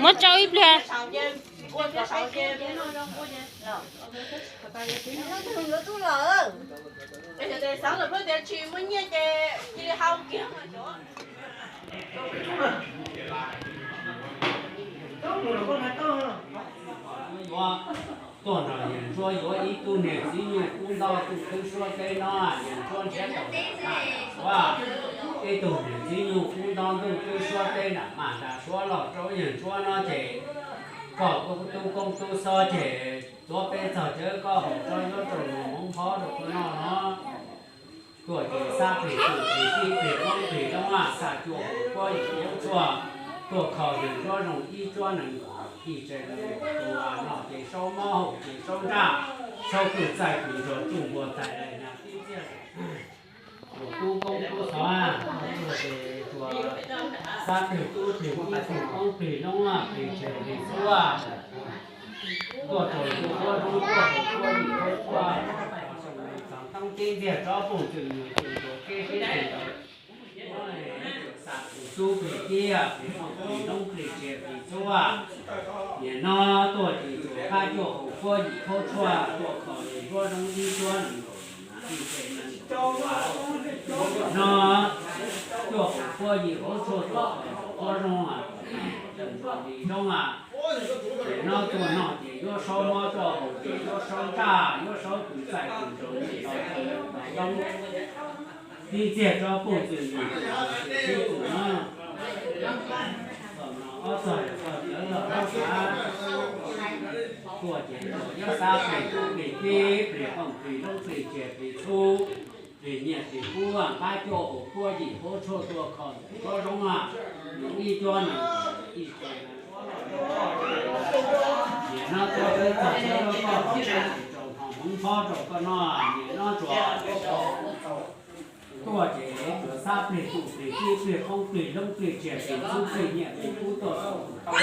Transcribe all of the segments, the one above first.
Muab tsau ib pliag. Tuaj nrog yawg Ntsuab yuav ib tug niag txiv nyuj kub nto ntuj twb suab teb no, yawg Ntsuab nrhiav tau ib tug niag txiv nyuj kub nto ntuj twb suab teb nram maj nram suav los rau yawg Ntsuab no ces koj tub koob tub xob ces tuav peb txog cawv koj haus tso yuav rau luag hmoov phov rau koj noj no. Tuaj ces xab plig txuj plig tib plig qoob plig loob a, xa cuaj hau puab yim huab tshuaj, tuaj kho yawg Ntsuab zoo ib tsuab nees nkaum ib tsev nees nkaum tus no ces saub mob haum ces saub ntsaj, saub kws txaij kws ntsoog tsuj npua tais lais nyas tib txiaj. Tub koob tub xov, tuaj ces tsuas xab plig tub plig tib plig qoob plig loob plig tseg plig txhub. Tuaj tsaus ntuj huab zoo tuaj haus puab yim huab tshuaj, txog toob tib ntxiag tsob pooj txwm yug txwm ntsuas keb sib txwm ntawd. Xa plig tub plig tib plig qoob plig loob plig tseg plig txhub. Nim no tuaj ces tsuas qab cuaj hau puab yim huab tshuaj tuaj kho yawg Ntsuab zoo ib tsuab nees nkaum ib tsev nees nkaum tus no. Cuaj hau puab yim huab tshuaj tuaj kho yawg Ntsuab zoo, zoo li zoo a. Ces no tuaj noj ces yuav saub mob roj haus ces yuav saub ntsaj yuav saub kws txaij kws ntsoog tau tau loob. Tib txiag tsob pooj txwm yug txwm ntsuas keb sib txwm no. Txog no ob txog yawm txog cawv los rov qab tuaj ces tsuas yuav xab plig tub plig tib plig qoob plig loob plig tseg plig txhub, plig nyiaj plig kub, qab cuaj hau puab yim huab tshuaj tuaj kho yawg Ntsuab zoo a, zoo ib cuab nees nkaum ib tsev nees nkaum tus no. Nim no tuaj peb txog cawv rau koj haus tso, rau hmoov phov rau koj noj, nim no tsuas tuaj ces tsuas xab plig tub plig tib plig qoob plig loob plig tseg plig txhub plig nyiaj plig kub tuaj kho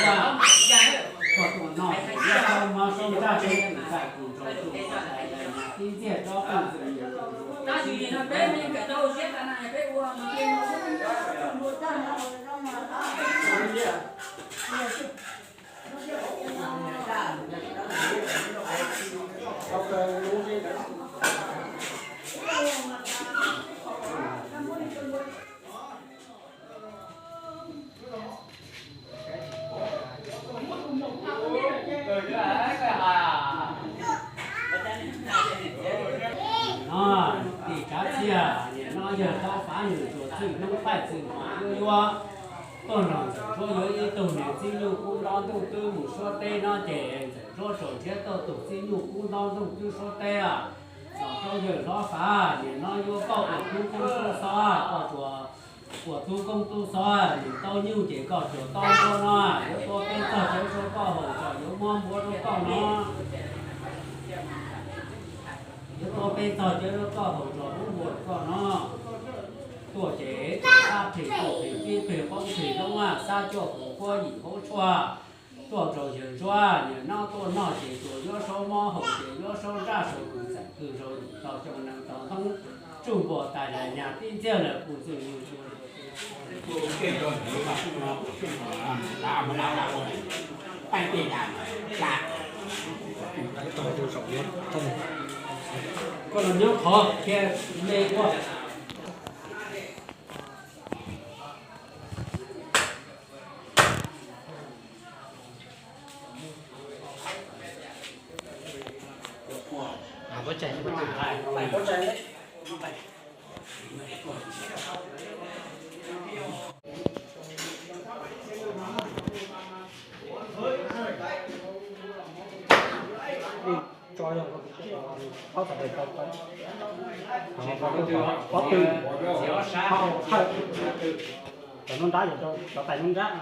yawg Ntsuab. Koj tuaj noj ces yuav saub mob saub ntsaj saub kws txaij kws ntsoog tsuj npua tais lais nyas tib ntxiag tsob pooj txwm yug txwm ntsuas keb sib txwm no. No, tim tsav txiaj nim no yawg Tob Fav nws tsuas txwj hnub thaij txwj hmo yuav yuav tuaj nrog Ntxawm Ntsuab yuav ib tug niag txiv nyuj kub nto ntuj twb mus suab teb no ces Ntxawm Ntsuab tsuas nrhiav tau tus txiv nyuj kub nto ntuj twb suab teb los rau yawg Tob Fav nim no yuav koj ua tub koob tub xov, koj tsuas ua tub koob tub xov, nws tau nyuj ces koj tsuas tau npua no, yuav tua peb txog cawv rau koj haus tso yuav muab npua rau koj no. Yuav tua peb txog cawv rau koj haus tso muab npua rau koj no. Tuaj ces tsuas xab plig tub plig tib plig qoob plig loob a, xab cuaj hau puab yim huab tshuaj tuaj rau yawg Ntsuab, nim no tuaj noj ces tsuas yuav saub mob haum ces yuav saub ntsaj saub kws txaij kws ntsoog tau xyoo nees tau hnub, tsuj npua tais lais nyas tib ntxiag lawm kuj txwj yug tsuas Koj los nyob qhov kiag me ua. Cov nruab nrab yog cov tais nruab nrab.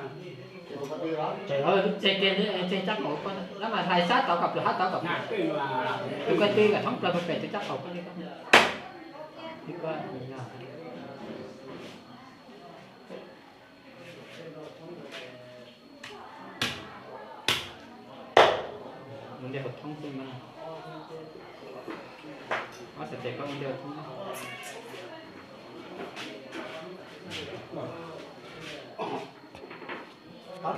Tseg kiag, tseg tsab qaum, lawv mas hlais sab tod kom plawg sab tod kom plawg. Tus ko tw kom thoob plaws pem tus tsab qaum ko li ko. Mus nte hauv thoob xwb mas. Ob xav tes koj mus nte hauv thoob. Thov,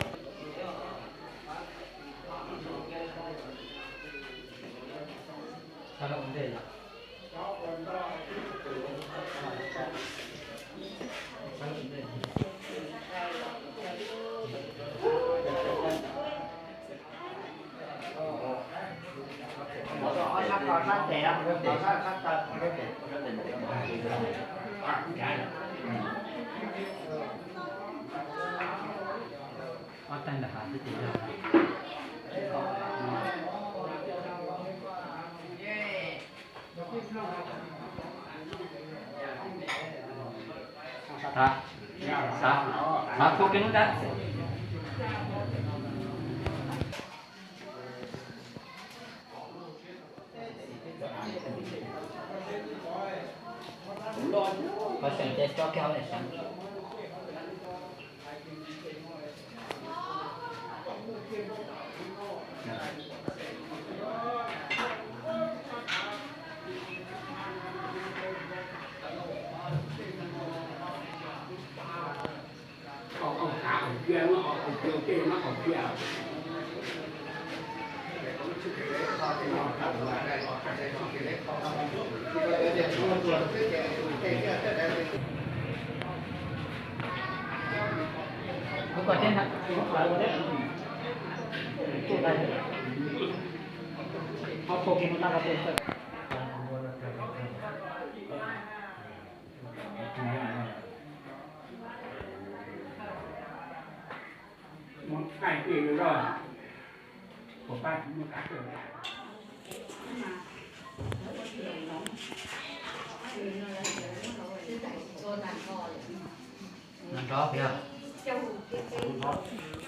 thov, thov khuv kiag lub nrab. Koj seem ces tso kiag hauv niam seem.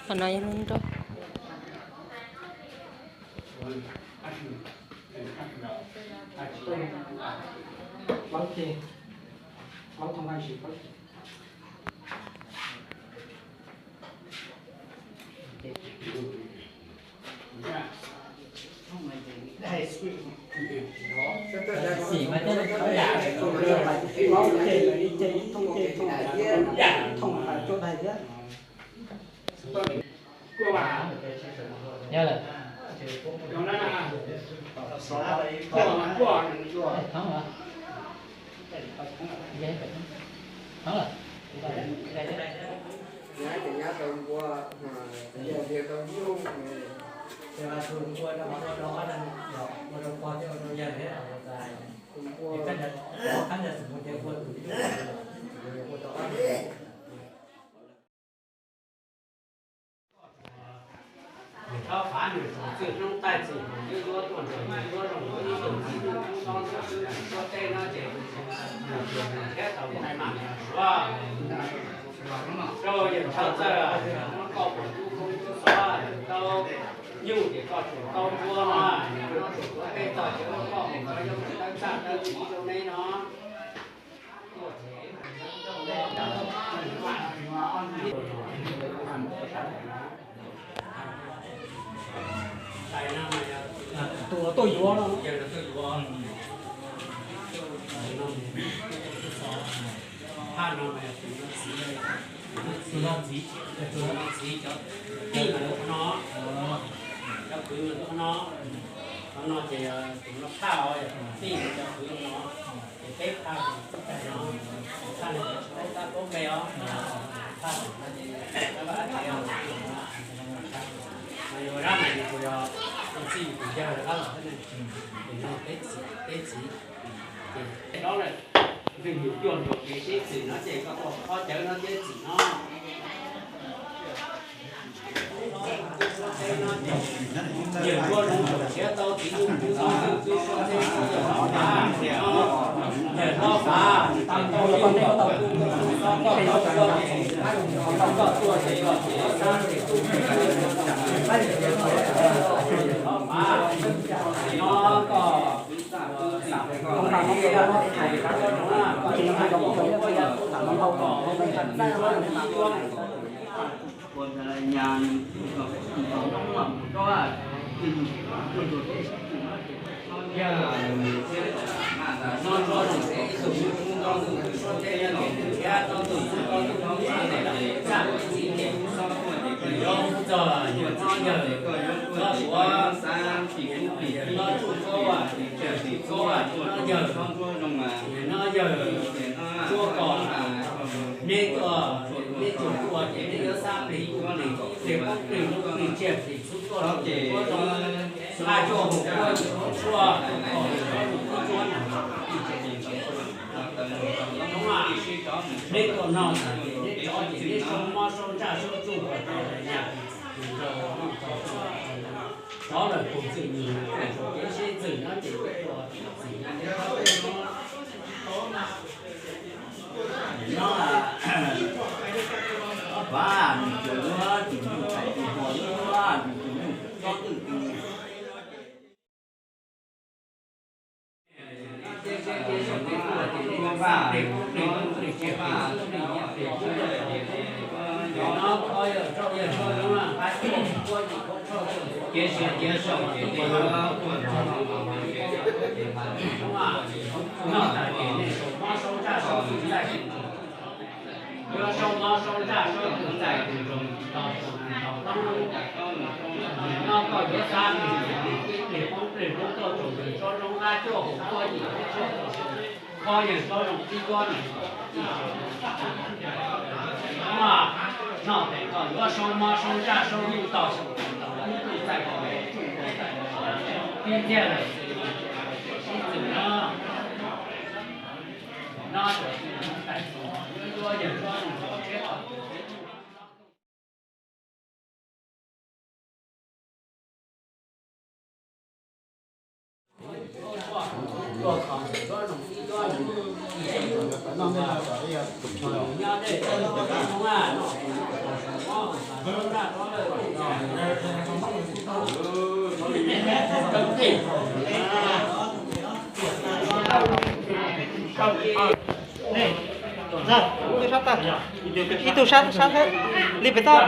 Qhov no yog lub nrog. Xim mas coj ib ce ib thooj ce ib thooj, thooj hais cuab daig thiab. Yog lawm. Thoob lawm. Thoob lawm. Rau qhov nws txog txwj hnub taij txwj hnub yuav yuav tuaj nrog nws yuav zoo yuav ib tug txiv tub tub tob ntxawm nws tuaj teb no ces nws tsis nrog nws thiab tau hais mas nws suav. Rau yawg Nchaj Txawj, muab koj ua tub koob tub xov tau nyuj ces koj tsum tau npua no, yog no tsum tuav peb tog ces ua koj mus tau yooj tawb txaj tawb txiv zoo neb no. Tus tuaj yuav no. Tus no txiv, tus no txiv cov tij mas lawv qhov no, cov kwv mas lawv qhov no, qhov no ces tus no phaj os, tij cov kwv no, ces peb phaj, phaj no, phaj no ces peb phaj poob npe os, phaj no ces mas yog rab mas yus tus yog tus txij yus tus yawg rab los xwb ne, ces no peb txiv, peb txiv. Ces no lawm, nws yus cuag nrog kev teb txim no ces koj tuaj qhov cawv no teb txim no. Yawg ua zoo siav tau txiv yus tus no, yawg no fav, yawg no fav, yawg no fav, koj tuaj ces koj tuaj ces koj tuaj ces koj tuaj ces koj fav, no koj Yawg, no suav, no tsuj txob, tsuj txob, no yawg, no yawg, tsuab kos, neb tuaj, neb tsuag tuaj ces neb yuav xab plig kuj plig, plig poob plig lub plig tsiaj plig txhub tuaj rau ces nqa cuaj hauv kuab yim tsuab kom tsob zoo tib cuab na. Neb tuaj no ces neb rov ces neb saub mob saub ntsaj saub tsuj kom tau nyaj. Rov lawm tus txwj nis, kev sib txwm no ces tus txwj nis no vav nws cov yuav tus nyuj tais tus hos yuav nws tus nyuj tsob twj tus. Yuav saub mob saub ntsaj saub txwj ntxais tus zoo tau tus tau toob lub. Nim no koj yuav xab plig plig poob plig lub tuaj rau tus tsob zoo nqa cuaj hauv kuab yim tsuab kom kho yeej tsob zoo tib cuab na. Mas noj tes koj yuav saub mob saub ntsaj saub nyuj tau xyaum tau ib tug txais kom tsuj tau tib thiaj lawm sib txwm no. No cov txwj tais tus yuav yuav yawg tsob zoo tau tsheb tau tus txwj tus. Ib tug sab sab thiab li pem toj.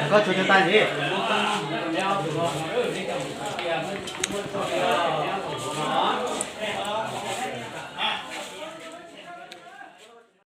Koj tshuav cov tais ntxiv.